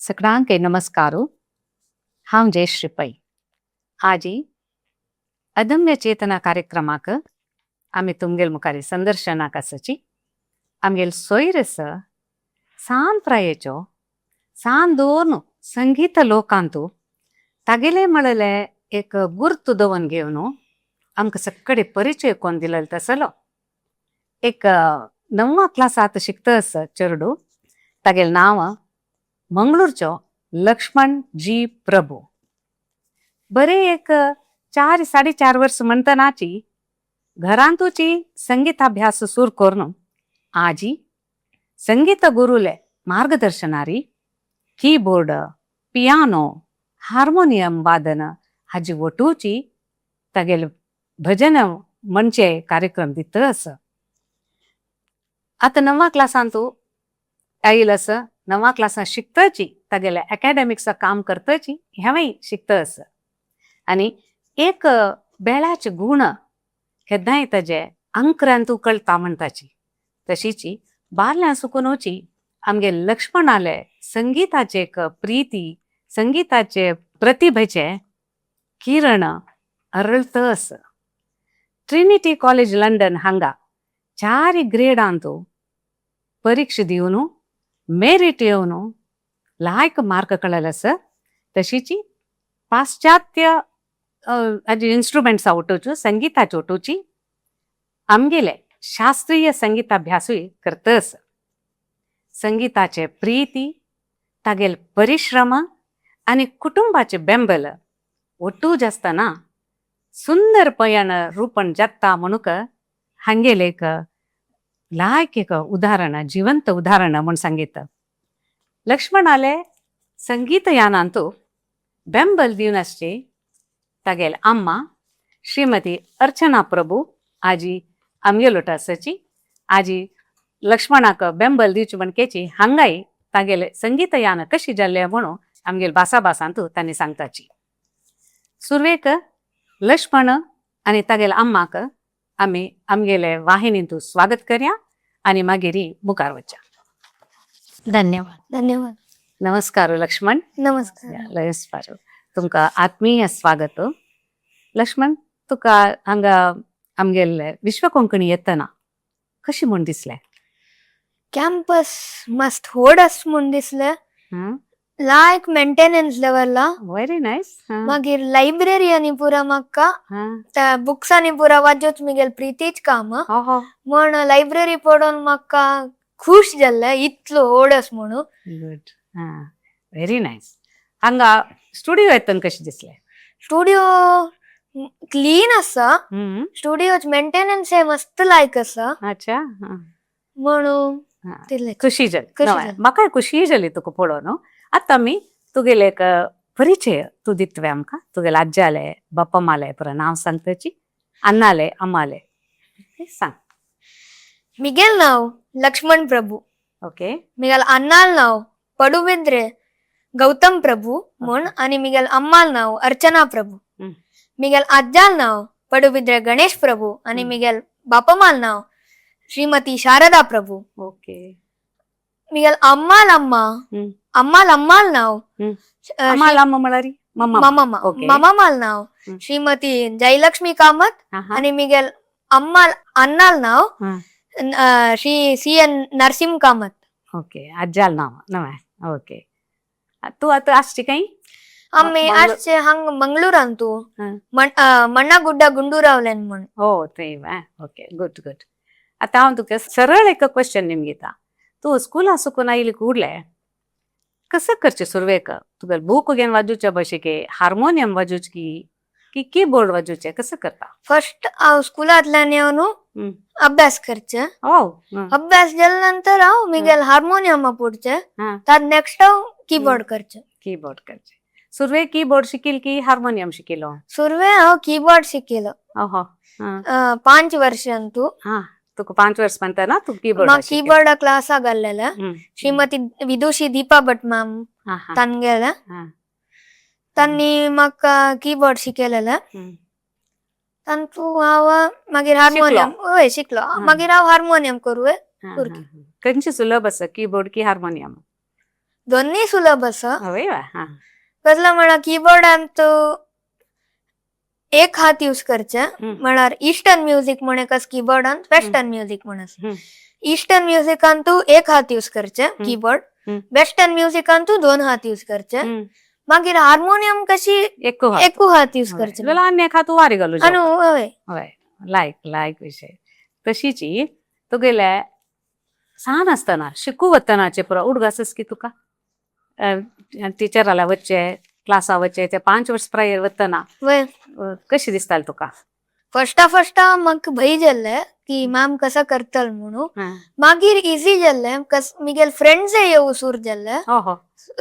सगळ्यांक नमस्कारू. हांव जयश्री पै. आजी अदम्य चेतना कार्यक्रमाक आमी तुमगेल मुखार संदर्शनाक आसाची. आमगेल सोयरस सान प्रायेचो सान दोन संगीत लोकांतू तागेले म्हळले एक गुर्त दवन घेवन आमकां सगळे परिचय कोण दिलेलो तसलो एक णव्वा क्लासांत शिकता चेडू. तागेलें नांव मंगळूरचो लक्ष्मण जी प्रभू. बरे एक 4-4.5 वर्स म्हणटनाची घरांतूची संगीताभ्यास सुरू करून आजी संगीत गुरुले मार्गदर्शनारी कीबोर्ड, पियानो, हार्मोनियम वादन हाजी वटूची तागेले भजन म्हणचे कार्यक्रम दित आसा. आतां णव्वा क्लासांतू आयल आसा. णव्वा क्लासांत शिकताची तागेले एकाडेमिक्स काम करताची हेंवूय शिकता आसा. आनी एक बेळाचे गूण केन्नाय ताजे अंकरांतू कळटा म्हणटाची तशीची बारल्यां सुकुनूची आमगे लक्ष्मणाले संगीताचे एक प्रिती, संगीताचे प्रतिभेचे किरण अरळत आसा. ट्रिनिटी कॉलेज लंडन हांगा 4 ग्रेडांतू परीक्षा दिवन मेरिट येवन लायक मार्क कळले आसा. तशीची पाश्चात्य इन्स्ट्रुमेंट्स वटोवच्यो संगीताच्यो वटोवची आमगेले शास्त्रीय संगीताभ्यासूय करता आसा. संगीताचे प्रिती, तागेले परिश्रम आनी कुटुंबाचे बेंबल ಒಟ್ಟು जास्तना सुंदर पयण रूपण जाता म्हणूक हांगेले एक लायक एक उदाहरण, जिवंत उदाहरण म्हूण सांगीत. लक्ष्मणाले संगीत यानांतू बेंबल दिवन आसची तागेले अम्मा श्रीमती अर्चना प्रभू आजी आमगेलोट आसाची. आजी लक्ष्मणाक बेंबल दिवची म्हणकेची हांगाय तागेले संगीत यान कशी जाल्ले म्हणून आमगेले भासा भासांतू तांणी सांगताची. सुरवेक लक्ष्मण आनी तागेले अम्माक आमी आमगेले वाहिनींतू स्वागत करया आनी मागीर मुखार वच्या. धन्यवाद. धन्यवाद. नमस्कार लक्ष्मण. नमस्कार. नमस्कार, तुमकां आत्मीय स्वागत. लक्ष्मण, तुका हांगा आमगेले विश्व कोंकणी येतना कशी म्हूण दिसलें? कॅम्पस मस्त व्हड आसा म्हूण दिसलें. लायक मेंटेनन्स दवरला. Very nice. मागीर लायब्ररी आनी पुरा म्हाका त्या बुक्सांनी पुरा वाचूच मिगेल प्रितीच काम म्हण लायब्ररी पळोवन म्हाका खुश जाल्लें इतलो व्हड आसा म्हणून. Good, very nice. हांगा स्टुडिओ येतना कशें दिसलें? स्टुडिओ क्लीन आसा. स्टुडिओ मेंटेनन्स हे मस्त लायक आसा. अच्छा. म्हणून तितलें. खुशी जाली. खुशी जाली. म्हाकाय खुशी जाली तुका पळोवन. आतां आमी तुगेले एक परिचय तूं दितवे आमकां. तुगेले आज्याले बाप्पा माले पुरो नांव सांगताची, अन्नाले अम्माले सांग. मिगेल नाव लक्ष्मण प्रभू. ओके. मिगेल अन्नाल नाव पडुबिद्रे गौतम प्रभू म्हूण आनी मिगेल अम्माल नाव अर्चना प्रभू. मिगेल आज्जाल नाव पडुबिद्रे गणेश प्रभू आनी मिगेल बापमाल नाव श्रीमती शारदा प्रभू. ओके. मिगेल अम्माल अम्मा अम्माल अम्माल नाव अम्माल अम्मा म्हळ्यार मम्मा. मामा. ओके. मामामाल नाव श्रीमती जयलक्ष्मी कामत आनी मिगेल अम्माल अन्नाल नाव Shri C N Narasimha Kamath. Okay, आज्जाल नाव नवें. ओके, तूं आतां आसची कांय? आमी आसचे हांग मंगळूरांतू मण्णागुड्डा गुंडूरावलेन म्हण. हो थंय. Okay, good good. आतां हांव तुका सरळ एक क्वेश्चन निमगिता. तूं स्कुला सुकून आयली कूडले कसं करचें सुरवेक? तुगे बूक घेवन वाजोवच्या भशेन, हार्मोनियम वाजोवचें की कीबोर्ड वाजोवचें, कसं करता? फर्स्ट हांव स्कुलांतल्यान येवन अभ्यास करचे. अभ्यास जाल्या नंतर हांव मिगेल हार्मोनियम पुडचे. तात नेक्स्ट हांव कीबोर्ड करचे. कीबोर्ड करचे. सुरवेक कीबोर्ड शिकील की हार्मोनियम शिकिलो? सुरवे हांव कीबोर्ड शिकिलो. ओहो. 5 वर्षांतू. तुका 5 वर्ष म्हणता ना तूं कीबोर्ड? म्हाका कीबोर्ड क्लासाक घाल्लेले श्रीमती विदुषी दीपा भट मॅम तांगेले. तांणी म्हाका कीबोर्ड शिकयलेले. तांतू हांव मागीर हार्मोनियम हय शिकलो. मागीर हांव हार्मोनियम करूं. खंयची सुलभ आसा, कीबोर्ड की हार्मोनियम? दोन्ही सुलभ आसा. हय वा हा. कसलो म्हळ्यार किबोर्डान तूं एक हात यूज करचे, म्हळ्यार इस्टर्न म्युजीक म्हण एक आसा किबोर्डान, वेस्टर्न म्युजीक म्हण आसा. इस्टर्न म्युजिकान तूं एक हात यूज करचे किबोर्ड, वेस्टर्न म्युजिकान तूं दोन हात यूज करचे. मागीर हार्मोनियम कशी एकू हात. एकू हात यूज करचे. जाल्यार आनी एक हात वारी घालू. आनी हय. हय, लायक लायक विशय. तशीची तुगेले सान आसतना शिकू वतनाचे पुरो उडगासस की तुका टिचराला वच्चे, क्लासा वच्चे, ते 5 वर्स प्रायर वतना कशी दिसताले तुका? फर्स्टा फर्स्टा म्हाका भंय जाल्ले की मॅम कसो करतल म्हणून. मागीर इजी जाल्ले, कस मिगेल फ्रेंड्स येवू सुर जाल्ले. हो हो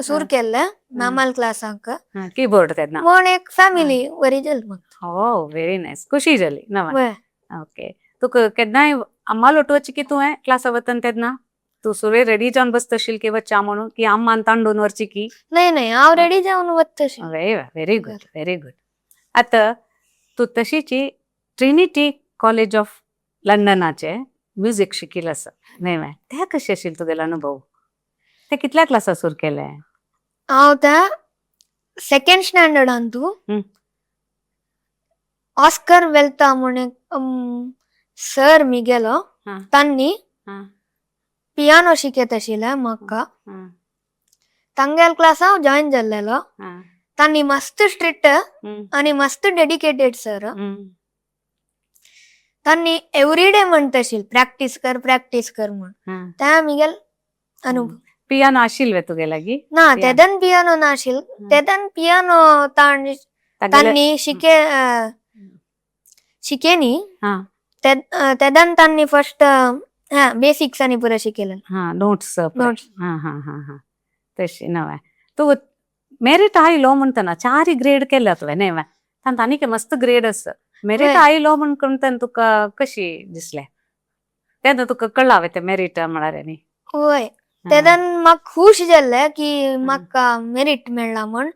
सुर केल्ले मॅमाल क्लासांक. कीबोर्ड तेन्ना. म्हण एक फॅमिली वरी जाल म्हाका. हो, व्हेरी नायस, खुशी जाली नवा. वय. ओके, तुका केन्नाय अम्माल उठोवची की तुवें क्लासा वतन तेन्ना तूं सुरे रेडी जावन बसतशील की वच्चा म्हणून की अम्मान तांडून व्हरची की? नाही नाही, हांव रेडी जावन वतशी. Very good, very good. आतां तूं तशीची ट्रिनिटी कॉलेज ऑफ लंडनाचे म्युजीक शिकील आसा न्हय वे? ते कशें आशिल्ले तुगेलो अनुभव? ते कितल्या क्लासा सुरू केले? हांव त्या सेकंड स्टँडर्डान तूं ऑस्कर वेल्ता म्हण एक सर मिगेलो, तांणी पियानो शिकयत आशिल्ले म्हाका. तांगेल क्लास हांव जॉयन जाल्लेलो. तांणी मस्त स्ट्रिक्ट आनी मस्त डेडिकेटेड सर. तांणी एवरीडे म्हणत आशिल्ले प्रॅक्टीस कर, प्रॅक्टीस कर म्हण. त्या मिगेल अनुभव. पियानो आशिल्ले वे तुगे लागीं? ना. पियानो. तेदन पियानो नाशिल्ल. तेदन पियानो तांणी शिकेनी. तेदन तांणी फर्स्ट हा बेसिक्स आनी पुरो शिकयलें. हा, नोट्स. नोट्स. हा हा हा हा, तशी नवे तूं मेरीट आयलो म्हणटना चारी ग्रेड केल्या तुवें न्हय वे? तांत आनीक मस्त ग्रेड आसा. मेरीट आयलो म्हण म्हणटना तुका कशी दिसलें तेन्ना? तुका कळ्ळां वे तें मेरीट म्हळ्यार न्ही? वय, तेदन म्हाका खूश जाल्लें की म्हाका मेरीट मेळ्ळा म्हण.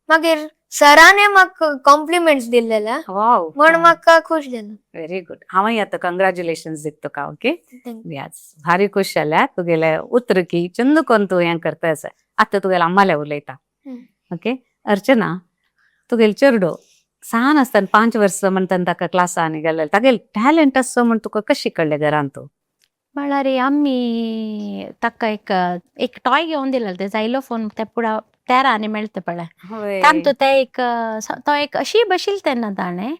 मागीर सराने म्हाका कॉम्प्लिमेंट्स दिल्लेले वाव म्हण म्हाका खूश जालें. Very good. हांवूय आतां कंग्रेच्युलेशन्स दिता तुका. ओके. Thank. यास, भारी खुश जाल्या तुगेले उतर की चंद कोन्न तूं हें करता आसा. आतां तुगेले अम्माले उलयता. ओके, अर्चना, तुगेले चेडो सान आसतना 5 वर्सां म्हणटना ताका क्लासांनी गेल्ले, तागेले टॅलंट आसा म्हण तुका कशी कळ्ळें घरान तूं? म्हळ्यार आमी ताका एक एक टॉय घेवन दिलेलें, ते जायलोफोन, ते पुरा तेरांनी मेळटा पळय. तांतू ते एक तो एक अशी बशिल्ले तेन्ना ताणें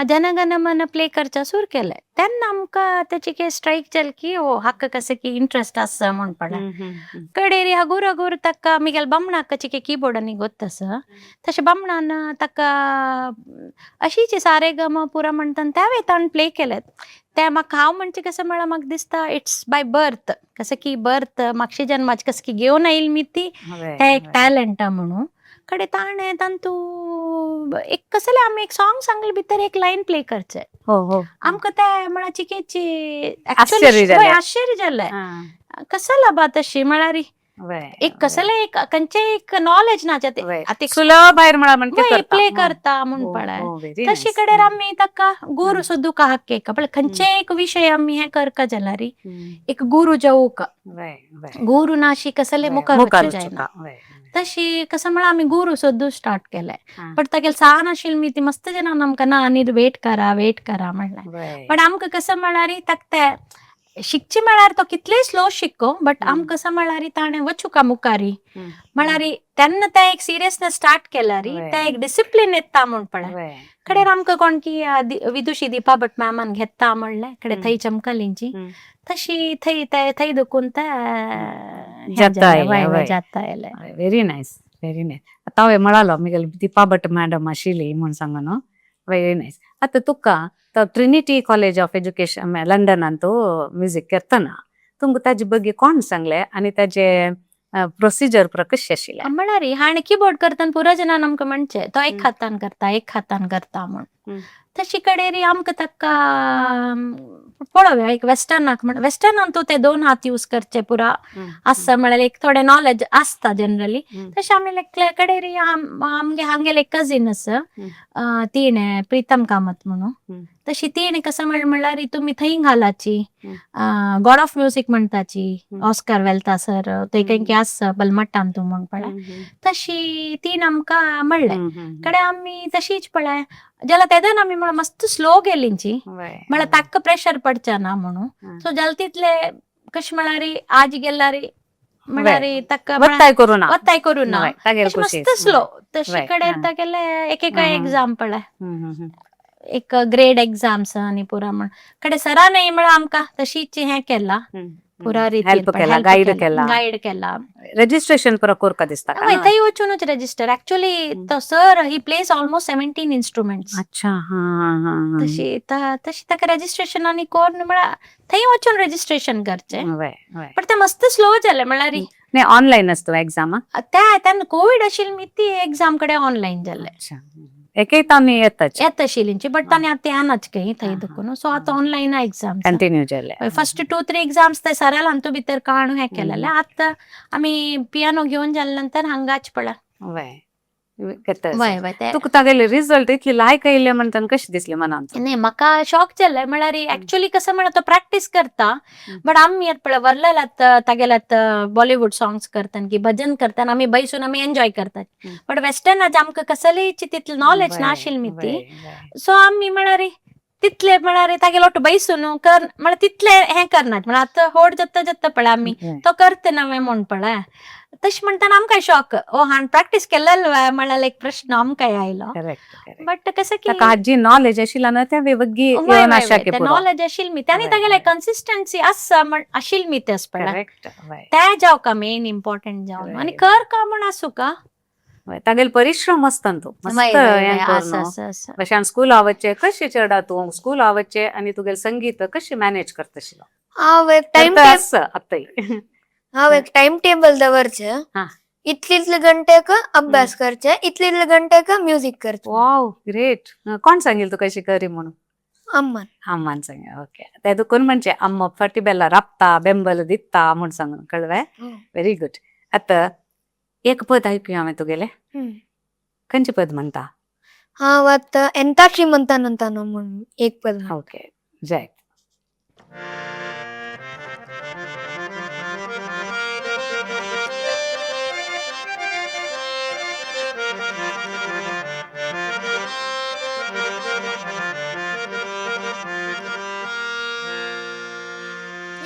जनगण मन प्ले करच्या सुरू केलें. तेन्ना आमकां तेची कितें स्ट्रायक जाली की हो हाका कशें की इंट्रस्ट आसा म्हण पळय. कडेरी हगूर हगूर ताका मिगेल बामणाक चिके किबोर्ड आनी गोत्त आसा, तशें बामणान ताका अशीच सारे ग म पुरा म्हणटा तेवूय ताणें प्ले केलें. ते म्हाका हांव म्हणचे कसं म्हळ्यार म्हाका दिसता it's by birth, कसं की बर्थ मागशे जन्माचे कसं की घेवन आयली मी ती ते एक टॅलंटा म्हणून. कडे ताणें तांतू एक कसलें आमी एक सॉंग सांगले भितर एक लायन प्ले करचें. हो हो आमकां ते म्हळ्यार चिकेची आश्चर्य जालें. आश्चर्य जालें, कसं बा तशी म्हळ्यार एक कसलें एक खंयचें एक नॉलेज ना ते आतां एक सुलभ भायर म्हळ्यार म्हणजे प्ले करता म्हूण पळय. तशी कडेन आमी ताका गुरू सोदूका हाकेक पळय. खंयचेय एक विशय आमी हें करका जाल्यार एक गुरू जावूक, गुरू नाशी कसले मुखार वचूं जायना. तशी कसं म्हळ्यार आमी गुरू सोदू स्टार्ट केलें. बट तागेले सान आशिल्ली मी ती मस्त जाणां आमकां ना आनी वेट करा, वेट करा म्हणलें. बट आमकां कसं म्हळ्यार ताका ते शिकचे म्हळ्यार तो कितलेय स्लो शिको, बट आमकां कसं म्हळ्यार ताणें वचूका मुखारी म्हळ्यार तेन्ना ते एक सिरियसनेस स्टार्ट केल्यार ते एक डिसिप्लीन येता म्हूण पळय. कडेन आमकां कोण की विदुशी दीपा भट मॅमान घेता म्हणलें कडे थंय चमकलींची तशी थंय ते थंय दुखून ते जाता आयलें, वय. जाता आयलें. Very nice, very nice. आतां हांवें म्हळालो मिगेल दीपा भट मॅडम आशिल्ली म्हूण सांगून. न्हू, व्हेरी नायस. आतां तुका तो ट्रिनिटी कॉलेज ऑफ एज्युकेशन लंडनान तूं म्युजीक करतना तुमकां ताजे बगी कोण सांगलें आनी ताजे प्रोसिजर पुरा कशें आशिल्लें? म्हळ्यार हाणें किबोर्ड करतना पुरो जाणान आमकां म्हणचें तो एक हातान करता, एक हातान करता म्हूण. तशी कडेन आमकां ताका पळोवया एक वेस्टर्नाक म्हण वेस्टर्नान तूं ते दोन हात यूज करचे पुरा आसता म्हळ्यार एक थोडे नॉलेज आसता जनरली. तशें आमी लायक कडेन आमगे हांगेले एक कजीन आसा तिणें प्रितम कामत म्हणून, तशी तिणें कसं म्हणल्यार तुमी थंय घालाची गॉड ऑफ म्युजीक म्हणटाची ऑस्कर वेल्ता सर ते खंय आसा बलमट्टान तूं म्हण पळय, तशी तिणें आमकां म्हणलें. कडे आमी तशीच पळय जाल्यार तेदन आमी म्हळ्यार मस्त स्लो गेलींची म्हळ्यार ताका प्रेशर पडचे ना म्हणून. सो जाल्यार तितले कशें म्हळ्यार आज गेल्यार म्हळ्यार ताका वत्ताय करू ना, वत्ताय करू ना, मस्त स्लो तशी कडे तागेले एक एक एग्जाम पळय एक ग्रेड एग्जाम्स आनी पुरा म्हण कडे सरानय म्हळ्यार आमकां तशीच हें केला पुरा रितीन हेल्प केला, गायड केला, गायड केला. रजिस्ट्रेशन पुरा कोरका दिसता हय, थंय वचूनच रजिस्टर. एक्चुअली तो sir he plays almost 17 instruments. अच्छा, हा. तशी तशी ताका रजिस्ट्रेशन आनी कोन्न म्हळ्यार थंय वचून रजिस्ट्रेशन करचें, पण ते मस्त स्लो जालें म्हळ्यार. नाही ऑनलाईन असतो एक्झाम त्या तेन्ना कोवीड आशिल्ली मी ती एक्झाम कडेन ऑनलाईन जाल्ले. एकेक येताच येता आशिल्ली, बट तांणी आतां येनाच खंय थंय दुखून. सो आतां ऑनलाईन एक्झाम कंटिन्यू जाले. फर्स्ट 2-3 एक्झाम्स ते सराल हातूंत भितर काणू हें केलेलें. आतां आमी पियानो घेवन जाले नंतर हांगाच पळय. वय वय. तुका तागेले रिझल्ट इतले लायक येयले म्हणटान कशें दिसलें मनान? नाही म्हाका शॉक जालें म्हळ्यार एक्चुअली कसं म्हळ्यार तो प्रॅक्टीस करता, बट आमी आतां पळय वरलेलात तागेल्यात बॉलिवूड सॉंग्स करतात की भजन करतात, आमी बैसून आमी एन्जॉय करतात, बट वेस्टर्नाच आमकां कसलीच तितली नॉलेज नाशिल्ली मी ती. सो आमी म्हळ्यार तितले म्हळ्यार तागेलो ओटो बैसून कर म्हळ्यार तितले हें करनात म्हळ्यार आतां होड जाता जाता पळय आमी तो करता नवें म्हूण पळय तशें म्हणटाना आमकां शॉक, ओ हांवें प्रॅक्टीस केल्लें म्हळ्यार एक प्रश्न आमकांय आयलो. बट कसं की ताका आजी नॉलेज आशिल्ला ना त्या वेवग्गी येवन आशा की नॉलेज आशिल्ली मी तांणी तागेले कन्सिस्टन्सी आसा म्हण आशिल्ली मी तेच पळय त्या जावं का मेन इम्पॉर्टंट जावन आनी कर का म्हण आसूं का तागेले परिश्रम आसता तो मस्त हें करून स्कूल वच्चे कशें चेडा तूं स्कूल वच्चे आनी तुगेलें संगीत कशें मॅनेज करतशिलो? हांव एक टायम आतां हांव एक टायम टेबल दवरचें, इतले इतले घंटेक अभ्यास करचे, इतले इतले घंटेक म्युजीक करचे. Wow great. कोण सांगेल तुका कशी करी म्हणून? अम्मान. अम्मान सांगेल, ओके. ते दुखून म्हणजे अम्मा फाटी बेला राबता बेंबल दिता म्हूण सांगून कळ्ळें? Very good. आतां एक पद ऐकूया हांवें तुगेलें. खंयचें पद म्हणटा? हांव आतां एंता श्रीमंतानंतानो म्हूण एक पद. ओके जय.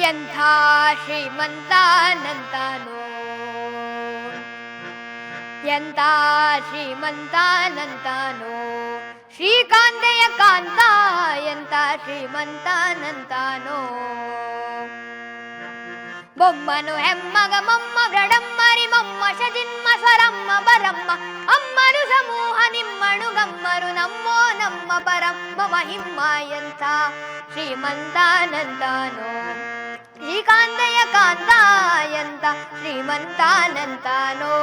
ಎಂಥ ಶ್ರೀಮಂತಾನಂತಾನೋ, ಎಂಥ ಶ್ರೀಮಂತಾನಂತಾನೋ, ಶ್ರೀಕಾಂತೆಯ ಕಾಂತ ಎಂಥ ಶ್ರೀಮಂತಾನಂತಾನೋ. ಬೊಮ್ಮನು ಹೆಮ್ಮಗ ಮೊಮ್ಮ ವ್ರಡಮ್ಮರಿ ಮೊಮ್ಮ ಶಜಿನ್ಮ ಸ್ವರಮ್ಮ ಬರಮ್ಮ ಅಮ್ಮರು ಸಮೂಹ ನಿಮ್ಮಣು ಗಮ್ಮರು ನಮ್ಮೋ ನಮ್ಮ ಪರಮ್ಮ ಮಹಿಮ್ಮ ಎಂಥ ಶ್ರೀಮಂತಾನಂತಾನೋ, ಶ್ರೀಕಾಂತೆಯ ಕಾಂತ ಎಂತ ಶ್ರೀಮಂತಾನಂತಾನೋ.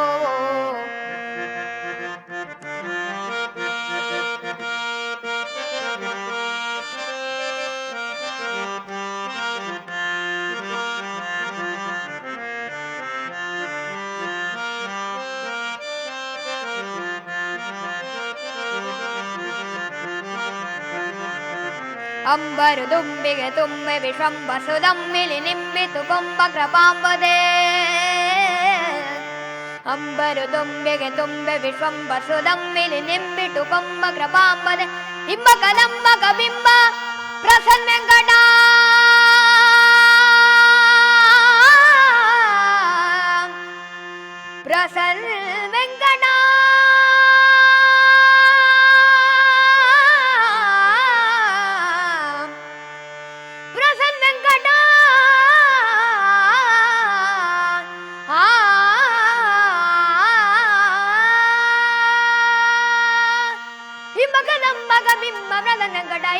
ಅಂಬರು ದುಂಬಿಗೆ ತುಂಬೆ ವಿಶ್ವಂಬ ಸುದಮ್ಮಿಲಿ ನಿಂಬಿತು ಕೊಂಬ ಕೃಪಾಂಬದೆ. ಅಂಬರು ದುಂಬಿಗೆ ತುಂಬೆ ವಿಶ್ವಂಬ ಸುದಮ್ಮಿಲಿ ನಿಂಬಿತು ಕೊಂಬ ಕೃಪಾಂಬದೆ. ಇಂಬ ಕದಂಬ ಕಬಿಂಬ ಪ್ರಸನ್ನ ವೆಂಕಟ ಪ್ರಸನ್ನ ವೆಂಕಟ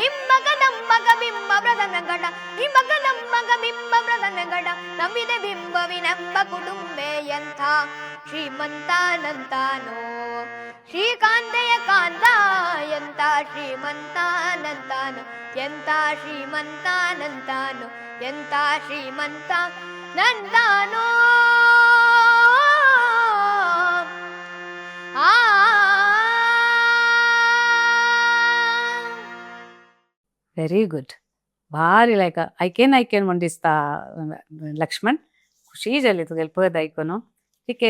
ಹಿಂಬಕ ದಂಬಕ ಬಿಂಬ ಪ್ರಸನ್ನ ಘಟ ಹಿಂಬಕ ದಂಬಕ ಬಿಂಬ ಪ್ರಸನ್ನ ಘಟ ನಂಬಿದೆ ಬಿಂಬವಿನೆಂಬ ಕುಟುಂಬೆ ಎಂಥ ಶ್ರೀಮಂತಾನಂತಾನೋ ಶ್ರೀಕಾಂತೆಯ ಕಾಂತ ಎಂತ ಶ್ರೀಮಂತಾನಂತಾನೋ ಎಂತ ಶ್ರೀಮಂತಾನಂತಾನೋ ಎಂತ ಶ್ರೀಮಂತ ನಂತಾನೋ. ಆ ವೆರಿ ಗುಡ್, ಭಾರಿ ಲೈಕ್ ಐಕೇನ್ ಐಕೇನ್ म्हण दिसता लक्ष्मण. खुशी जाली तुगेले पद आयकून. ठीक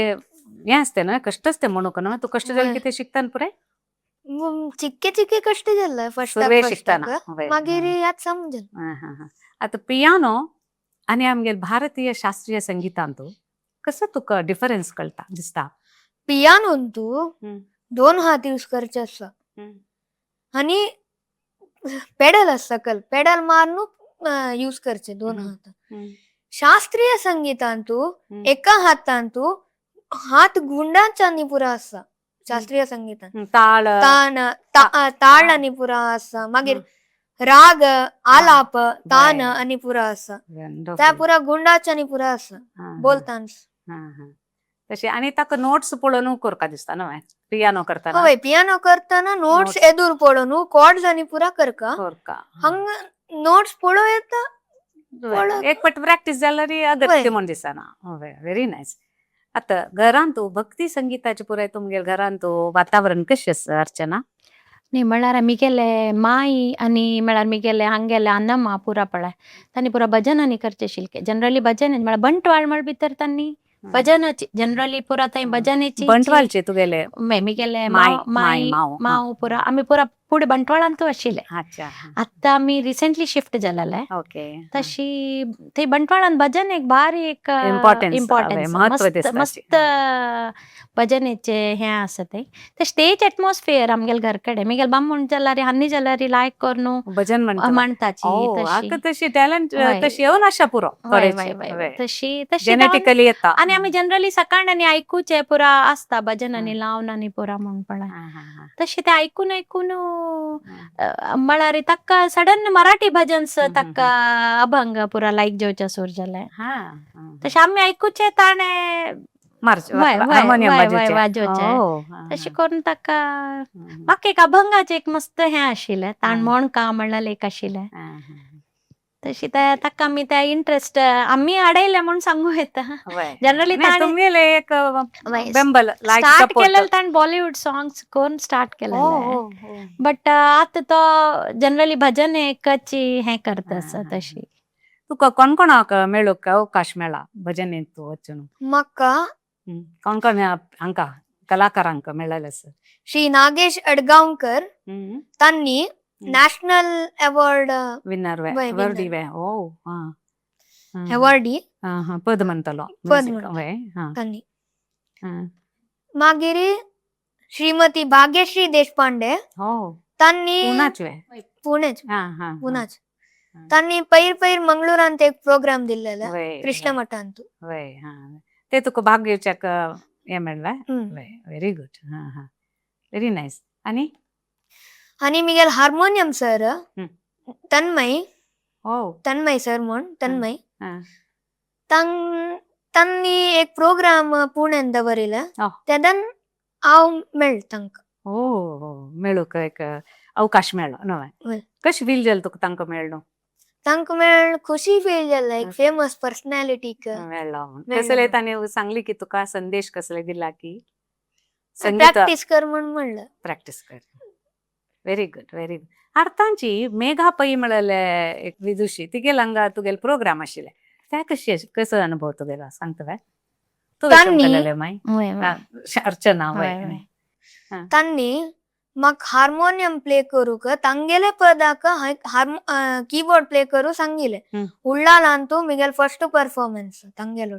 हें आसता न्हय, कश्ट आसता म्हणूंक न्हय. तूं कश्ट जालें कितें शिकता न्हय पुराय? चिक्के चिक्के कश्ट जाल्ले फर्स्टाक सुरवेक शिकतना. फर्स्टाक, मागीर याद समजल. आतां पियानो आनी आमगेले भारतीय शास्त्रीय संगितांत कसो तुका डिफरन्स कळटा दिसता? पियानोन तूं दोन हात यूज करचे आसता आनी पेडल आसता सकल, पेडल मारून यूज करचे दोन हात. शास्त्रीय संगीतांतू एका हातांतू हात गुंडांच्या पुरा आसता शास्त्रीय संगीतान. ताळ तान ताळ आनी पुरा आसता, मागीर राग आलाप तान आनी पुरा आसता, त्या पुरा गुंडाच्या आनी पुरा आसता बोलतांच. तशें आनी ताका नोट्स पळोवन करपा दिसता न्हय पियानो करतना? हय, पियानो करतना नोट्स एदूर पळोवन कॉर्ड्स आनी पुरा करका. करका हंग नोट्स पळोवं येता. एक पट प्रॅक्टीस जाल्यार अगत्य म्हण दिसना. Very nice. आतां घरांत भक्ती संगीताचे पुराय तुमगेले घरांत वातावरण कशें आसा अर्चना? न्ही म्हळ्यार आमगेले माई आनी म्हळ्यार मिगेले हांगेले अन्नम्मा पुरा पळय तांणी पुरा भजन आनी करचे शिल्के जनरली भजन म्हळ्यार बंटवाळ म्हळ भितर तांणी भजनाची जनरली पुरा थंय भजनेची बंटवाळचे तुगेले मिगेले माई माव पुरा आमी पुरा पुढे बंटवाळांतू आशिल्ले. आतां आमी रिसेंटली शिफ्ट जालेले. तशी थंय बंटवाळान भजन एक भारी एक इम्पॉर्टन्स मस्त मस्त भजनेचे हें आसा थंय. ते स्टेज एटमॉस्फियर आमगेले घर कडेन मिगेले बामण जाल्यार हान्नी जाल्यार लायक करून भजन म्हणटाची तशी टॅलंट तशी येवन आशा पुरो तशी तशी जेनेटिकली येता. आनी आमी जनरली सकाळ आनी आयकुचे पुरा आसता भजन आनी लावन आनी पुरा म्हण पळय तशें ते आयकून आयकून म्हळ्यार ताका सडन मराठी भजन्स ताका अभंग पुरा लायक जेवच्या सूर जाले. तशें आमी आयकुचे ताणें वाजोवचें तशें करून ताका म्हाका एक अभंगाचें एक मस्त हें आशिल्लें ताण म्हण का म्हणलें एक आशिल्लें. तशी ताका आमी त्या इंट्रस्ट आमी हाडयले म्हूण सांगू येता. जनरली तुमगेले एक बेंबल स्टार्ट केलेले ताणें बॉलिवूड सॉंग्स करून स्टार्ट केलेले, बट आतां तो जनरली भजन एकच हें करता आसा. तशी तुका कोण कोणाक मेळूंक अवकाश मेळ्ळा भजनेंत तूं वचून? म्हाका कोण कोण हांकां कलाकारांक मेळ्ळेलें आसा? श्री नागेश अडगांवकर तांणी नॅशनल अवॉर्ड विनर वर्दी वे ओ अवॉर्डी पद म्हणटलो पद तांणी. मागीर श्रीमती भाग्यश्री देशपांडे तांणी पुणेच पुनाच तांणी पैर पैर मंगळूरांत एक प्रोग्राम दिल्लेलो कृष्ण मठांत. ते तुका भाग घेवच्याक हें मेळ्ळें. Very good, very nice. आनी आनी मिगेल हार्मोनियम सर तन्मय तन्मय सर म्हूण तन्मय तांणी एक प्रोग्राम पुण्यान दवरिले तेदन हांव मेळ तांकां. ओ मेळूंक एक अवकाश मेळ्ळो न्हय? कशें फील जालें तुका तांकां मेळ्ळो? तांकां मेळ्ळ खुशी फील जालें, एक फेमस पर्सनॅलिटीक मेळ्ळो. कसले तांणी सांगली की तुका संदेश कसले दिला की प्रॅक्टीस कर म्हूण म्हणलें? प्रॅक्टीस कर. Very good, very good. अर्थांची Megha Pai म्हळेले एक विदुशी तिगेले हांगा तुगेले प्रोग्राम आशिल्ले ते कशी कसो अनुभव तुगेलो सांगता? तूं मागीर अर्चना. तांणी म्हाका हार्मोनियम प्ले करूंक तांगेले पदाक कीबोर्ड प्ले करूं सांगिले. उल्लालांतू मिगेल फर्स्ट परफॉर्मन्स तांगेलो.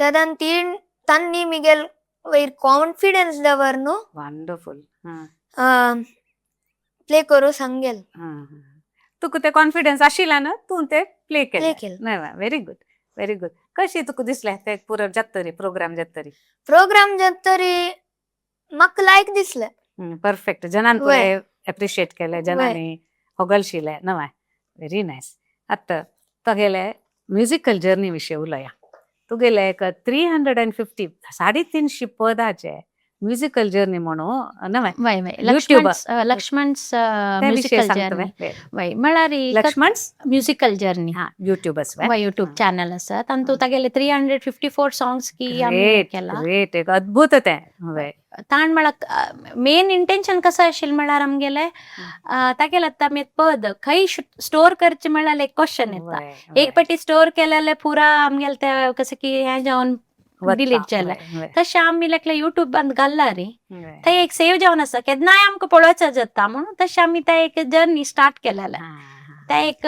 तेदन तीन तांणी मिगेल वयर कॉन्फिडन्स दवरनु वंडरफुल प्ले करूं सांगेल. तुका ते कॉन्फिडन्स आशिल्ला न्हू तूं ते प्ले केलें. Very good, very good. कशी तुका दिसलें ते पुरो जातरी प्रोग्राम जातरी? प्रोग्राम जातरी म्हाका लायक दिसलें. परफेक्ट जनान एप्रिशिएट केले जनांनी होगळशिले नवाय. Very nice. आतां तुगेले म्युजिकल जर्नी विशीं उलया. तुगेले एक 350 350 पदाचे म्युजिकल जर्नी म्हणून नवाय. वय वय, YouTube. Lakshman त्या विशीं म्युजिकल सांगता जर्नी. वे. वय, म्हळ्यार लक्ष्मण म्युजिकल जर्नी. हा, युट्यूब आसा. वय, युट्यूब चॅनल आसा, तातूंत तागेले 354 सॉंग्स की आमी ग्रेट. केला. ग्रेट, एक अद्भुत तें. वय. ताण म्हळ्यार मेन इंटेन्शन कसं आशिल्लें म्हळ्यार आमगेलें तागेलें आतां आमी पद खंय स्टोर करचें म्हळ्यार एक क्वेश्चन येता. वय, वय. एक पाटी स्टोर केलेले पुरा आमगेले ते कसं की हें जावन वता. डिलीट जालें. वय, वय, तशें आमी लायक युट्यूबान घाल्ला रे, वय. थंय एक सेव जावन आसा, केन्नाय आमकां पळोवचें जाता म्हणून तशें आमी ते एक जर्नी स्टार्ट केलेलें. हा, हा. ते एक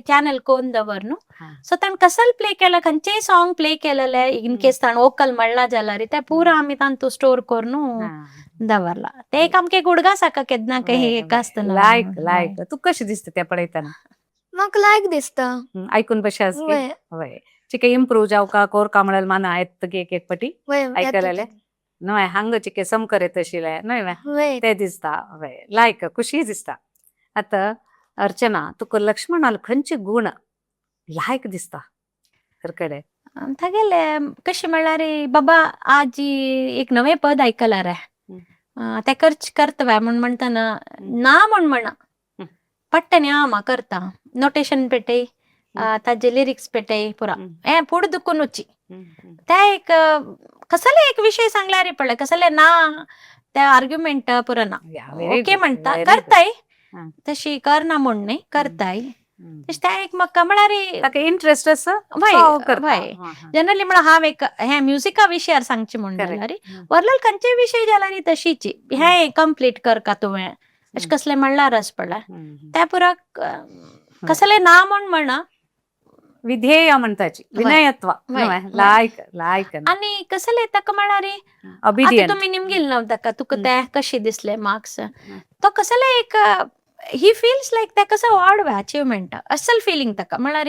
चॅनल कोन दवर न्हू. हा. सो ताण कसल प्ले केला, खंयचेय सॉंग प्ले केलेले, इन केस ताण वोकल म्हणला जाल्यार ते पुरा आमी तांतू स्टोर करून हा. दवरला. ते एक आमके गुडगा साका केन्ना काही एक आसतना. लायक लायक. तू कशी दिसता ते पळयतना? म्हाका लायक दिसता. आयकून कशें आसा की? वय. वय, चिके इम्प्रूव जावका कोरका म्हळ्यार माना येता की एक एक पटी वय. आयकलेले न्हय, हांग चिके समकर येत आशिल्ले न्हय वे? वय. ते दिसता. वय, लायक खुशी दिसता. आतां अर्चना, तुका लक्ष्मणाल खंयचे गुण लायक दिसता कडेन? तागेले कशें म्हणल्यार बाबा आज एक नवें पद आयकलां रे, तें करच करता म्हूण म्हणटना ना म्हूण म्हणा, पट्टनी आमा करता, नोटेशन पेटय, ताजे लिरिक्स पेटय, पुरा हें पुढ दुखून वची. ते एक कसले एक विशय सांगल्यार पडले कसले ना, ते आर्ग्युमेंट पुरा ना. ओके म्हणटा, करताय, तशी करना म्हूण न्ही, करताय तशें. ते एक म्हाका म्हळ्यार ताका इंट्रस्ट आसा. वय वय, जनरली म्हळ्यार हांव एक हें म्युजिका विशयार सांगचें म्हूण जाल्यार वरलेल खंयचेय विशय जाल्यार तशीची हें कंप्लीट करका तुवें अशें कसलें म्हणल्यार आस पडल्या त्या पुरा कसलें ना म्हूण म्हणा. विधेय म्हणताची, विनयत्व. वय, वय. लायक लायक. आनी कसलें ताका म्हळ्यार आतां अबिडियंट. तुमी निमगील न्हू ताका, तुका ते कशें दिसले मार्क्स, तो कसलें एक ही फिल्स लायक ते कसो वाड अचिवमेंट असल फिलिंग ताका, म्हळ्यार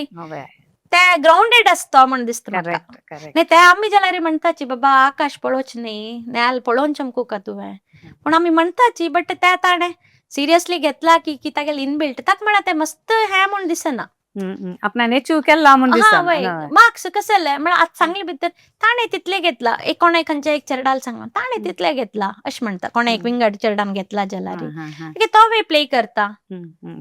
ते ग्राउंडेड आसता म्हूण दिसता म्हाका. Correct correct. नाही ते आमी जाल्यार म्हणटाची बाबा आकाश पळोवच न्ही, नेल पळोवन चमकूका तुवें पूण आमी म्हणटाची, बट ते ताणें सिरियसली घेतला की की तागेलें इनबिल्ट ताका म्हळ्यार तें मस्त हें म्हूण दिसना. आपणान अचीव केला म्हूण हा दिसना. वय, मार्क्स कसले म्हळ्यार आतां सांगले भितर ताणें तितले घेतला, एक कोणें खंयच्या एक चेरडाल सांगला ताणें तितले घेतला अशें म्हणटा, कोणें एक विंगड चेरडान घेतला जाल्यार तो वे प्ले करता.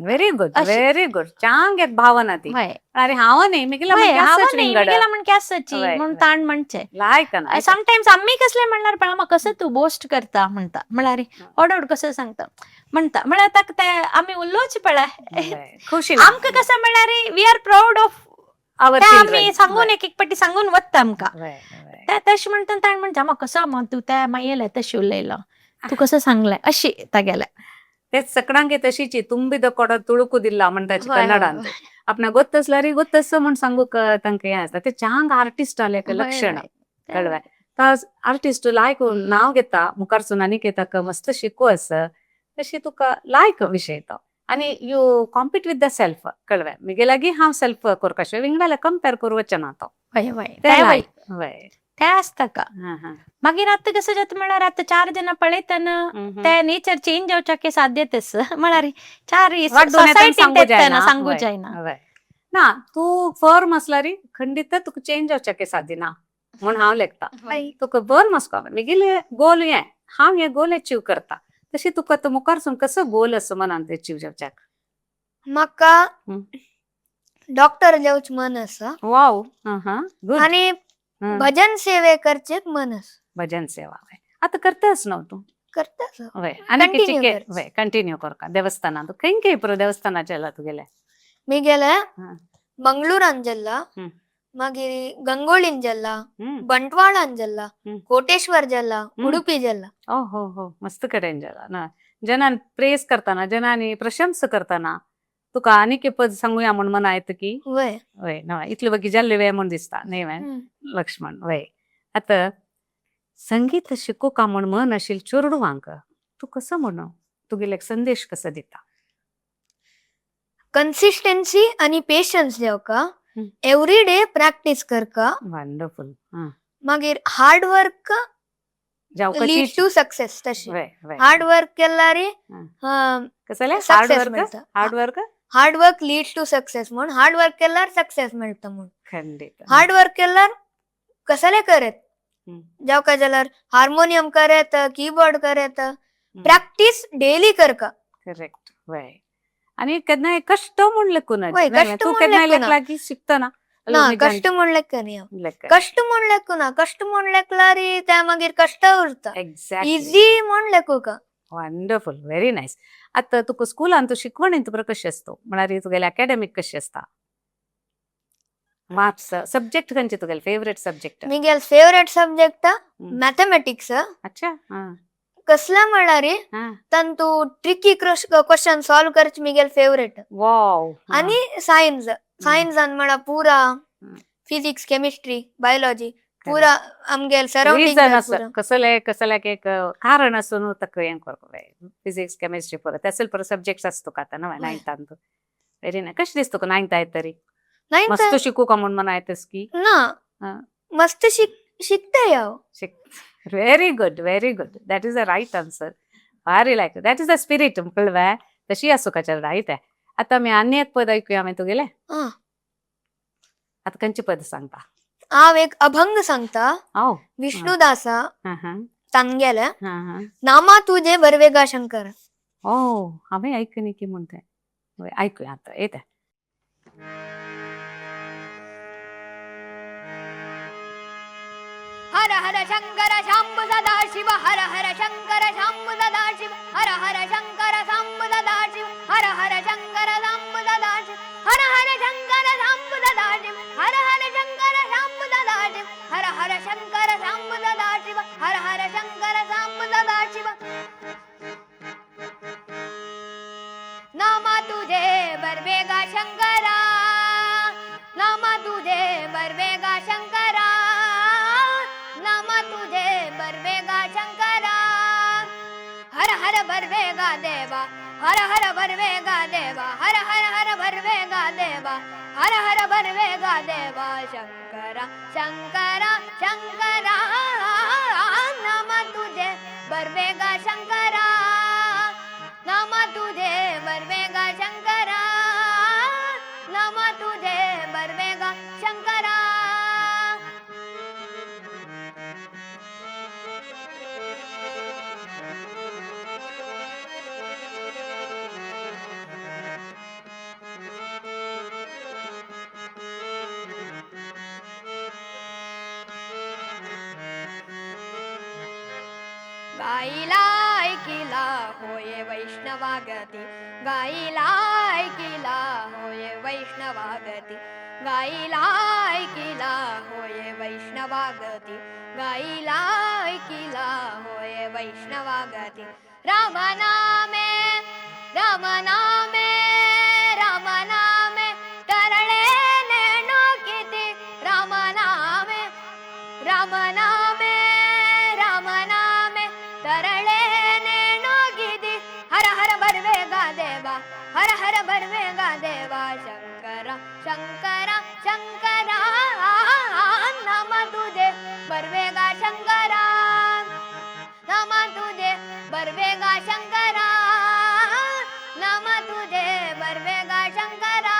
Very good. अशें. व्हेरी गुड, चांग एक भावना ती. वय. अरे हांव न्ही मिगेला. वय, हांव न्ही मिगेला म्हण आसाची वय, म्हूण वय. ताण म्हणचें. लायक. समटायम्स आमी कसले म्हणल्यार पळय म्हाका कसं तूं बोस्ट करता म्हणटा, म्हळ्यार ओड ओड कसं सांगता म्हणटा, म्हळ्यार ताका ते आमी उलोवचें पळय. खुशी. आमकां कसं म्हणल्यार we are proud of our ते आमी सांगून एक एक पटी सांगून वता आमकां ते तशें म्हणटा. ताणें म्हणटा म्हाका कसो मग तूं त्या मागीर तशें उलयलो, तूं कसं सांगलें अशी तागेलें. तेच सकडांगे तशीची ತುಂಬಿದ ಕೊಡ ತುಳುಕುದಿಲ್ಲ म्हणटाची वय, वय, कन्नडांत. आपणा ಗೊತ್ತसल्यार ಗೊತ್ತस म्हूण सांगूक तांकां हें आसता. ते चांग आर्टिस्ट आले लक्षण कळवे. आर्टिस्ट लायक नांव घेता मुखारसून आनीक ताका मस्त शिकू आसा, तशी तुका लायक विशय तो. आनी you compete with the self Kalwe, मिगे लागीं हांव सेल्फ कोरका विंगडाले कंपेर करूं वचना तो. वय वय, ते ते वय. लायक वय. ते आसता का. हा, हा. मागीर आतां कसं जाता म्हळ्यार आतां चार जाणां पळयतना ते नेचर चेंज जावच्याक साध्यत आसा, म्हळ्यार चार वाड्डून येतना सोसायटीन सांगू जायना. सांगू वय. जायना. वय. ना, तूं फर्म आसल्यार खंडीत तुका चेंज जावच्याक सादिना म्हूण हांव लेखता. तुका फर्म आसपा, मिगेले गोल हें, हांव हें गोल अचीव करता, तशी तुका आतां मुखारसून कसो गोल आसा मनान ते अचीव जावच्याक? म्हाका डॉक्टर जावचें मन आसा. वाव, हा, गुड. आनी भजन सेवे करचें मन आसा. भजन सेवा वय. आतां करताच न्हू तूं? करता. वय, आनी Continue कितें करच. वय, कंटिन्यू करका. देवस्थानान तूं खंय खंय पुरो देवस्थानार गेला तुगेले? मी गेले मंगळूरान गेल्ला, मागीर गंगोळीन गेल्ला, बंटवाळान गेल्ला, कोटेश्वर गेल्ला, उडुपी गेल्ला. ओ हो हो, मस्त कडेन गेला ना. जनान प्रेस करतना, जनानी प्रशंसा करतना तुका आनीक एक पद सांगूया म्हूण मना येता की? वय. वय ना, इतले बगी जाल्ले वे म्हूण दिसता न्ही वे? लक्ष्मण वय. आतां संगीत शिकूका म्हूण मन आशिल्ले चेडवांक तूं कसो म्हणू, तुगेलो एक संदेश कसो दिता? कन्सिस्टन्सी आणि पेशन्स देवका, एवरी डे प्रॅक्टीस करका. वंडरफुल. मागीर हार्ड वर्क जावं लीड टू सक्सेस तशी. वय वय. हार्ड वर्क केल्यार कसले हार्ड सक्सेस वर्क? मेळटा. Hard work hard work leads to success म्हूण, हार्ड वर्क केल्यार सक्सेस मेळटा म्हूण. खंडीत. हार्ड वर्क केल्यार कसले करेत, जावं काय जाल्यार हार्मोनियम करेत, कीबोर्ड करेत, प्रॅक्टीस डेली करका. करेक्ट, वय. आणि केन्नाय कष्ट म्हूण लेखून वय, कष्ट तूं म्हूण केन्नाय लेखूना. लेखला की शिकतना? ना, कष्ट म्हूण लेखनी हांव. कष्ट म्हूण लेखूना. कष्ट म्हूण लेखल्यार ते मागीर कष्ट उरता. एक्झॅक्टली. इजी म्हूण लेखूका. Wonderful, very nice. आतां तुका स्कुलान तूं शिकवणीन तुका कशी आसतो, म्हळ्यार तुगेले अकॅडमीक कशी आसता, मार्क्स, सब्जेक्ट खंयचे तुगेले favourite subject? Miguel favourite subject mathematics. अच्छा हा. कसला म्हळ्यार हा. तांतू ट्रिकी क्वेश्चन सॉल्व करचे मिगेल फेवरेट. वाव. आणि सायन्स, सायन्सान म्हळ्यार पुरा फिजिक्स, केमिस्ट्री, बायोलॉजी, पुरा आमगेल सराउंडिंग. रिझन असं कसले कसल्याक एक कारण आसून ताका हें करपाक जाय. फिजिक्स, केमिस्ट्री परत असेल परत सब्जेक्ट असतो का आता ना नायन्थान? Very nice. कशें दिसता तुका नायन्थ येत तरी? नायन्थ मस्त शिकू का म्हूण मना येतस की? ना. हा. मस्त शिकतय हांव. Very good, very good. That is the right answer. भारी like, that is the spirit. Kalwe तशी आसूं का रायट. आतां आमी आनी एक पद ऐकूया आमी तुगेले. हा. आतां खंयचे पद सांगता? हांव एक अभंग सांगता. हांव विष्णुदासा हा हा. तांगेले हा हा. नामा तुझे बरवेगा शंकर. ओ, हांवें ऐकनी की म्हणते. वय, ऐकूया आतां येता. हर हर शंकर शंभु सदा शिव, हर हर शंकर शंभु सदा शिव, हर हर शंकर शंभु सदा शिव, हर हर शंकर शंभु सदा शिव, हर हर शंकर शंभु सदा शिव, हर हर शंकर शंभु सदा शिव, हर हर शंकर शंभु सदा शिव, हर हर शंकर शंभु सदा शिव. नामा तुझे बरवेगा शंकरा, नामा तुझे बरवेगा शंकरा, नामा तुझे बरवेगा शंकरा. हर हर बरवेगा देवा, हर हर बरवेगा देवा, हर हर हर बरवेगा देवा, हर हर बरवेगा देवा शंकरा शंकरा शंकरा. नामा तुझे बरवेगा शंकरा, नामा तुझे बरवेगा शंकरा, नामा तुझे बरवेगा शंकरा. गाईला ऐकिला होये वैष्णवागती, गाईला ऐकिला होये वैष्णवागती, गाईला ऐकिला होये वैष्णवागती, गाईला ऐकिला होये वैष्णवागती. राम नामे राम नामे राम नामे तरळे नेणो किती, राम नामे राम नामे राम नामे तरळे नेणो गिदी. हर हर बरवेगा देवा, हर हर बरवेगा देवा शंकरा शंकरा शंकरा. नामा तुझे बरवेगा शंकरा, नामा तुझे बरवेगा शंकरा, नामा तुझे बरवेगा शंकरा.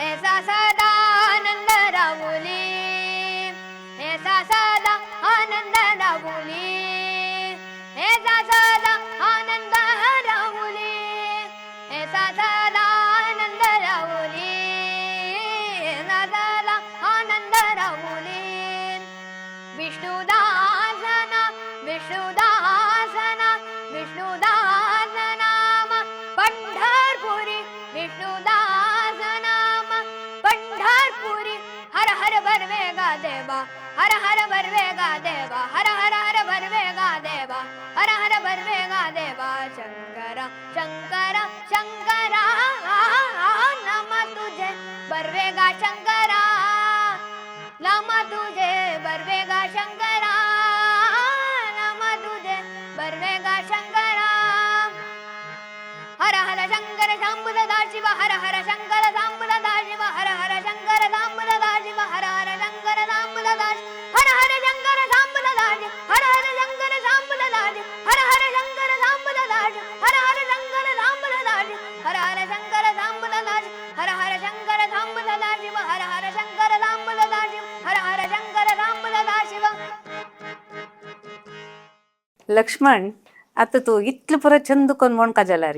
ऐसा सदा आनंद राहुली, ऐसा सदा आनंद राहुली, ऐसा सदा आनंद राहुली, ऐसा सदा आनंद राहुली, ऐसा सदा आनंद राहुली. विष्णुदासना विष्णुदासना विष्णुदास नाम पंढरपुरी, विष्णुदास नाम पंढरपुरी. हर हर बरवेगा देवा, हर हर बरवेगा देवा, हर हर हर बरवेगा देवा, हर हर बरवेगा देवा शंकरा शंकरा शंकरा. नामा तुझे बरवेगा शंकरा, नामा तुझे बरवेगा शंकरा, नामा तुझे बरवेगा शंकरा. हर हर शंकर शंभु सदाशिव, हर हर शंकर शंभु सदाशिव, हर हर शंकर शंभु सदाशिव, हर हर शंकर शंभु सदाशिव, हर हर शंकर शंभु सदाशिव, हर हर शंकर शंभु सदाशिव, हर हर शंकर शंभु सदाशिव, हर हर शंकर शंभु सदाशिव, हर हर शंकर शंभु सदाशिव, हर हर शंकर शंभु सदाशिव, हर हर शंकर शंभु सदाशिव, हर हर शंकर शंभु सदाशिव. लक्ष्मण, आता तू इतले पुरो छंद कोण म्हणका जाल्यार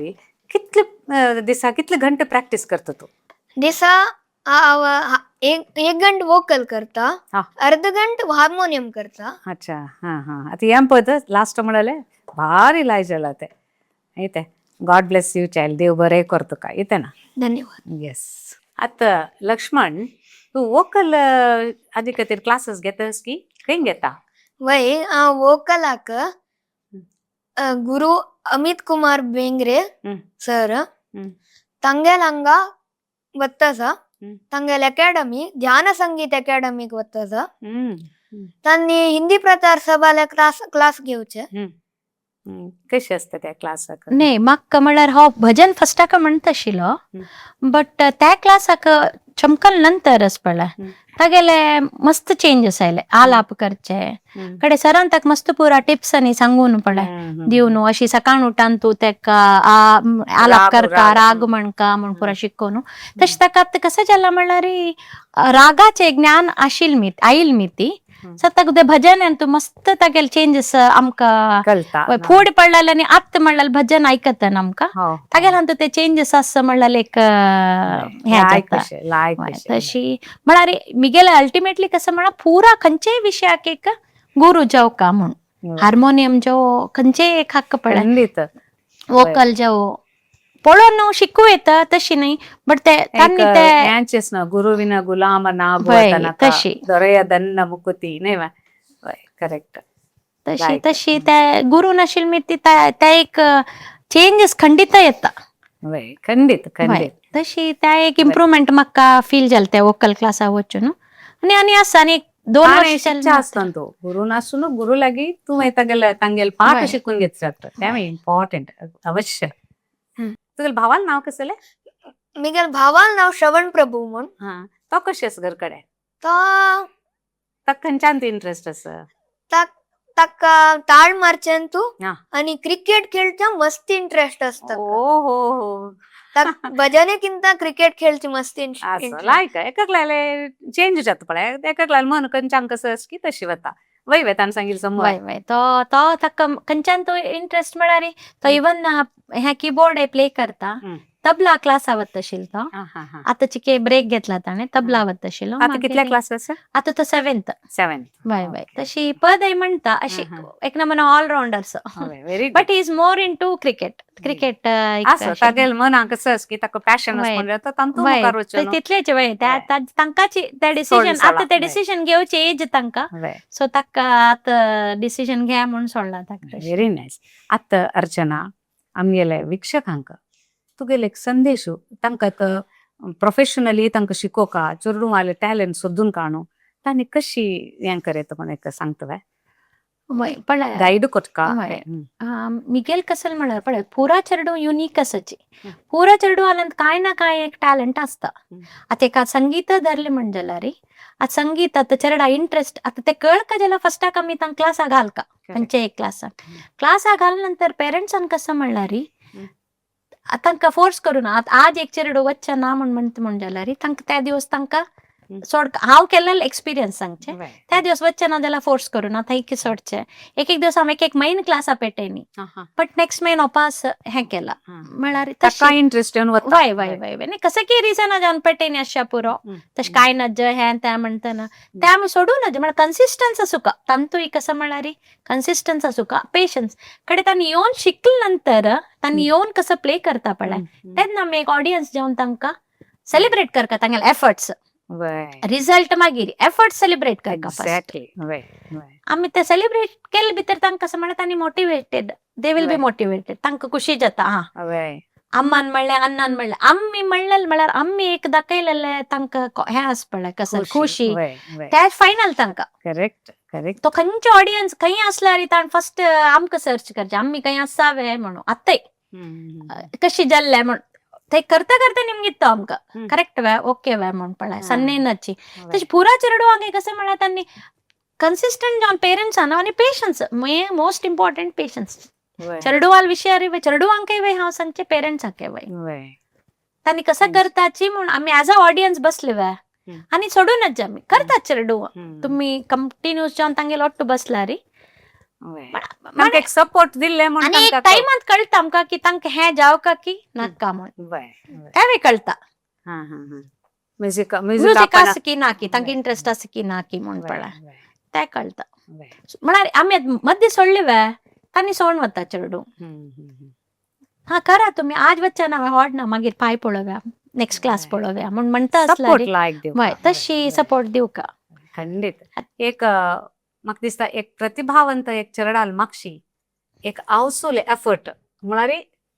कितले दिसा कितले घंटे प्रॅक्टीस करता तू? दिसा हांव एक एक घंट वोकल करता, अर्ध घंट हार्मोनियम करता. अच्छा, हां हां. आता हें पळय, लास्ट म्हणाले भारी लाय जाला ते. येते, गॉड ब्लेस you child, देव बरें कर तुका. येते ना? धन्यवाद. येस. आतां लक्ष्मण, तूं वोकल हाजे खातीर क्लासीस घेतस की खंय घेता? वय, हांव वोकलाक गुरु अमित कुमार बेंग्रे सर तांगेल हांगा वत्तासा, तांगेल अकॅडमी ध्यान संगीत अकॅडमीक वत्तासा. तांणी हिंदी प्रचार सभाले क्लास क्लास घेवचे. कशी आसता त्या क्लासाक? न्ही, म्हाका म्हळ्यार हो भजन फस्टाक म्हणटा आशिल्लो, बट त्या क्लासाक चमकल नंतरच पळय तागेले मस्त चेंजस आयले, आलाप करचे कडे सरान ताका मस्त पुरा टिप्स आनी सांगून पळय दिवन, अशी सकाळ उठान तूं तेका आलाप राग, करका, राग. राग म्हणका म्हण पुरा शिकोवन. तशें ताका आतां कशें जाला म्हणल्यार रागाचें ज्ञान आशिल्ल मी आयल मी ती सो ताका ते भजन तूं मस्त तागेले चेंजस आमकां कळटा. वय, फूड पडलेले आनी आत्त म्हणल्यार भजन आयकतना आमकां तागेले हातूंत ते चेंजस आसता म्हणल्यार एक हें लायक जाता. कशें, लायक वय, कशें. तशी म्हळ्यार मिगेले अल्टिमेटली कसं म्हणा पुरा खंयचेय विशयाक एक गुरू जावका म्हूण, हार्मोनियम जावो, खंयचेय एक हक्क पळय, खंडीत. वोकल जावो, पळोवन शिकू येता तशी न्ही, बट ते तांणी ते यांचेच ना, गुरुविना गुलाम ना वय, तशी. दೊರೆಯದನ್ನ ಮುಕುತಿ न्ही वय, करेक्ट. तशी लायक. तशी ते गुरू नाशिल्ले मी ती त्या एक चेंजस खंडीत येता. वय, खंडीत. वय, खंडीत. तशी त्या एक इम्प्रुवमेंट म्हाका फील जालें त्या वोकल क्लासा वचून. आनी आनी आसा आनी एक 2 आनी वर्स शिक्षा आसता तो गुरु नासून गुरु लागी तूं मागीर तागेले तांगेले पाठ शिकून घेत जाता, तें इम्पॉर्टंट अवश्य. तुगेले भावाल नाव कसलें? मिगेल भावाल नाव श्रवण प्रभू म्हूण. हा, तो कशें आसा घर कडेन? तो ताका खंयच्यान इंट्रस्ट आसा? ताका ताळ मारचेन तूं आनी क्रिकेट खेळच्या मस्त इंटरेस्ट आसता. ओ हो हो. ताक भजनेकिंत क्रिकेट खेळची मस्त असं इंटरेस्ट. लायक एकाक चेंज जाता पळय, एकाक मन खंयच्यान कसं की तशी वता. वय वय, ताणें सांगिल्लें समज. वय वय, तो तो ताका खंयच्यान तो इंट्रस्ट म्हळ्यार तो इवन हे किबोर्ड प्ले करता, तबला क्लासा वता आशिल्लो तो. हा हा हा. आतां चिके ब्रेक घेतला ताणें, तबला वता आशिल्लो. आता कितल्या क्लास आसा? आतां तो 7th. 7th. वय वय, तशी पदय म्हणटा अशी एक नमुना allrounder so, very but is more into cricket, cricket. असो तागेले मनाक कसं की ताका पॅशन आसा म्हणल्यार तो तांतूं मुखार वचून. तितलेच वय, तांकांची ते डिसिजन सोडला. आतां ते डिसिजन घेवचे एज तांकां, सो ताका आतां डिसिजन घे म्हूण सोडला ताका. Very nice. आतां अर्चना, आमगेले वीक्षकांक तुगेले एक संदेश, तांकां प्रोफेशनली तांकां शिकोवका चेडूं टॅलंट सोदून काडूं तांणी कशी हें करता म्हण एक सांगता वे? वय, पळय गायड कोटका. वय. मिगेल कसल म्हळ्यार पळय पुरा चेडूं युनीक आसाची, पुरा चेडूं आल्यान कांय ना कांय एक टॅलंट आसता. आतां एका संगीत धरलें म्हण जाल्यार आतां संगीत आतां चेडा इंट्रस्ट आतां ते कळका जाल्यार फस्टाक आमी तांकां क्लासाक घालका, खंयच्या एक क्लासाक क्लासाक घाल नंतर पेरंट्सान कसं म्हणल्यार तांकां फोर्स करून आतां आज एक चेडूं वच्चें ना म्हण म्हणटा म्हण जाल्यार तांकां त्या दिवस तांकां सोड, हांव केल्लें एक्सपिरियन्स सांगचें, त्या दिवस वच्चें ना जाल्यार फोर्स करून आतां एक सोडचें, एक एक दिवस हांव एक एक म्हयनो क्लासा पेटयनी, बट नेक्स्ट म्हयनो पास हें केलां म्हळ्यार ताका इंट्रस्ट येवन वता. वय वय वय वय, न्ही कसं की रिजन जावन पेटयनी आसच्या पुरो, तशें कांय नज हें तें म्हणटना तें आमी सोडूं नज, म्हळ्यार कन्सिस्टन्स आसूका तांतूय कसं म्हळ्यार कन्सिस्टन्स आसूका, पेशन्स कडे तांणी येवन शिकले नंतर तांणी येवन कसं प्ले करता पळय तेन्ना आमी एक ऑडियन्स जावन तांकां सेलिब्रेट करता तांगेले एफर्ट्स, रिजल्ट मागीर एफर्ट सेलिब्रेट करता फर्स्ट. एक्झॅक्टली वय वय. आमी ते सेलिब्रेट केले भितर तांकां कसं म्हळ्यार तांणी motivated, they will be motivated, तांकां खुशी जाता. हा, अम्मान म्हणलें, अण्णान म्हणलें, आमी म्हणलें म्हळ्यार आमी एक दाखयलेलें तांकां हें आस पळय कसं खुशी, वय वय ते फायनल तांकां. करेक्ट करेक्ट तो खंयचे ऑडियन्स खंय असल्यार ताण फर्स्ट आमकां सर्च करचे, आमी खंय आसावे म्हणून. आतां कशी जाल्ले म्हण ते करता करता निमगीत तो आमकां करेक्ट वे, ओके वे म्हण पळय सन्नेनाची. तशी पुरा चेडवांक कसं म्हळ्यार तांणी कन्सिस्टंट जावन पेरंट्स आहा आनी पेशन्स, मोस्ट इम्पॉर्टंट पेशन्स. चेडवाल विशयार चेडवांकय वय हांव सांगचे, पेरंट्सांकय वय. तांणी कसं करताची म्हूण आमी एज अ ऑडियन्स बसले वे आनी सोडूनच आमी करतात चेडवां. तुमी कंटिन्यूस जावन तांगेले ओट्टू बसला री. तांकां एक सपोर्ट दिल्ले म्हूण. आनी एक टायमांत कळटा आमकां की तांकां हें जावका की नाका म्हूण. वय वय तेंवूय कळटा. हा हा हा म्युझिक म्युझिक म्युझिक आसा की ना की तांकां इंट्रस्ट आसा की ना की म्हूण पळय तें कळटा. म्हळ्यार आमी आतां मद्दे सोडले वे तांणी सोडून वता चेडूं. हा, करा तुमी, आज वच्चा ना, व्हड ना, मागीर पांय पळोवया, नेक्स्ट क्लास पळोवया म्हूण म्हणटा आसला. सपोर्ट लायक दिवका. वय, तशी सपोर्ट दिवका. खंडीत. एक म्हाका दिसता एक प्रतिभावंत एक चेरडाल मागशी एक आवसूल एफर्ट म्हळ्यार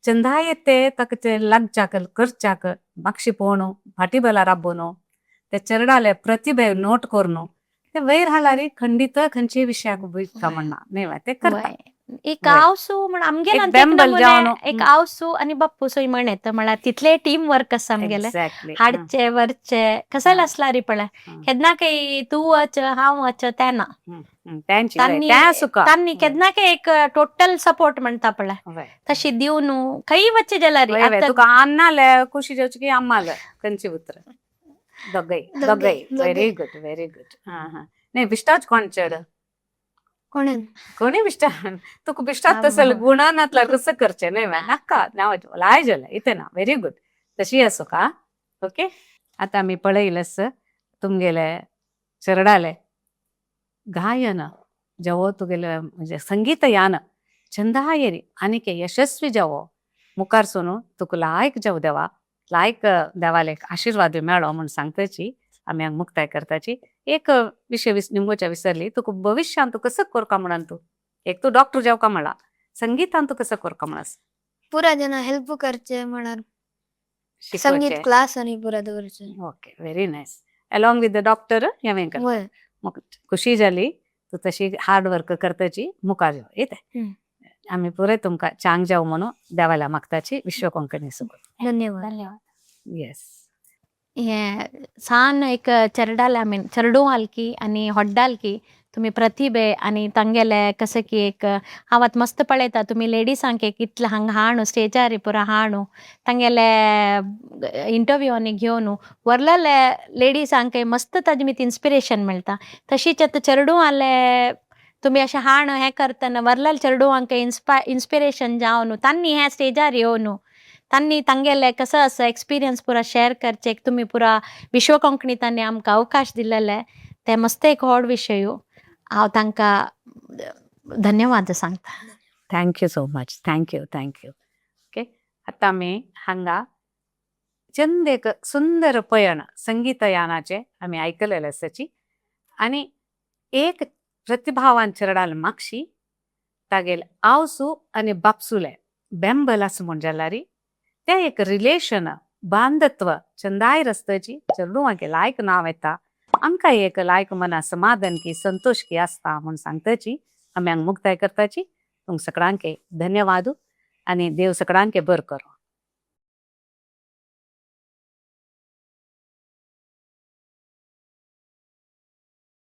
चंदाय ते ताका ते लागच्याक करच्याक मागशी पोवणू, फाटी बेला राबोवन ते चेरडाले प्रतिभे नोट करून ते वयर हाडल्यार खंडीत खंयचे विशयाक वयता म्हणना न्ही ते करता. वय. एक आवसू म्हण आमगेले एक आनी एक बेंबल नमुने, जावन एक आवसू आनी बाप्पू सोय म्हण येता म्हळ्यार तितले टीम वर्क आसा आमगेले. हाडचे वरचे कसले आसला री पळय, केन्ना काही तूं वच हांव वच तें ना. तेंची तांणी तें सुका तांणी केन्ना काही एक टोटल सपोर्ट म्हणटा पळय तशी दिवन खंय वच्चे जाल्यार. वय वय तुका अन्नाले खुशी जावची की अम्माले खंयची उतर? दोगय? दोगय. दोगय. Very good, very good. हा हा नाही, बिश्टाच कोण चड? कोणेन? कोणी बिश्टा तुका बिश्टात तसं गुणानातला कसं करचें न्ही नाका नांव लाय जालें इतें ना. व्हेरी गुड, तशी आसो का. ओके, आतां आमी पळयलस तुमगेले चेरडाले गायन जावो, तुगेले म्हणजे संगीत यान चंदायेरी आनीक यशस्वी जावो, मुखार सोनू तुका लायक जावं, देवा लायक, देवाले आशिर्वाद मेळो म्हूण सांगताची आमी हांगा मुक्ताय करताची. एक विशय निमगोच्या विसरली, तुका भविष्यान तूं कसं करका म्हणान तूं एक तूं डॉक्टर जावका म्हणला, संगीतान तूं कसं करका म्हणस? पुरा जना हेल्प करचे म्हळ्यार संगीत शिकोवचें. क्लास आनी पुरा दवरचे. Okay, very nice. Along with the doctor हें कर. वय. खुशी जाली तूं तशी हार्ड वर्क करताची, मुखार यो येते. आमी पुराय तुमकां चांग जावं म्हणून देवाला मागताची विश्व कोंकणी सुकून. धन्यवाद. धन्यवाद. येस. हे सान एक चेरडाले, I mean चेरडूं आलकी आनी होड्डालकी तुमी प्रतिभे आनी तांगेले कशें की एक हांव आतां मस्त पळयता तुमी लेडिसांक एक इतलें हांगा हाणू स्टेजार पुरा हाणू तांगेले इंटरव्यू आनी घेवन व्हरलेले लेडिसांक मस्त ताजे मित इन्स्पिरेशन मेळटा. तशीच आतां चेरडूं आले तुमी अशें हाण हें करतना व्हरलेले चेरडुवांक इन्स्पिरेशन जावन तांणी हें स्टेजार येवन तांणी तांगेले कसो आसा एक्सपिरियन्स पुरा शेअर करचे. तुमी पुरा विश्व कोंकणी तांणी आमकां अवकाश दिलेले ते मस्त एक व्हड विशय. हांव तांकां धन्यवाद सांगता. Thank you so much, thank you, thank you. Okay, आतां आमी हांगा चंद एक सुंदर पयण संगीतयानाचे आमी आयकलेले आसाची आनी एक प्रतिभावान चेरडाल मागशी तागेल आवसू आनी बापसुले बेंबल आसा म्हूण जाल्यार तें एक रिलेशन बांधत्व चंदाय रस्त्याची चेडवांक लायक नांव येता, आमकां एक लायक मना समाधान की संतोश की आसता म्हूण सांगताची आमी हांगा मुक्ताय करताची. तुमकां सगळ्यांके धन्यवाद आनी देव सगळ्यांके बरो करूं.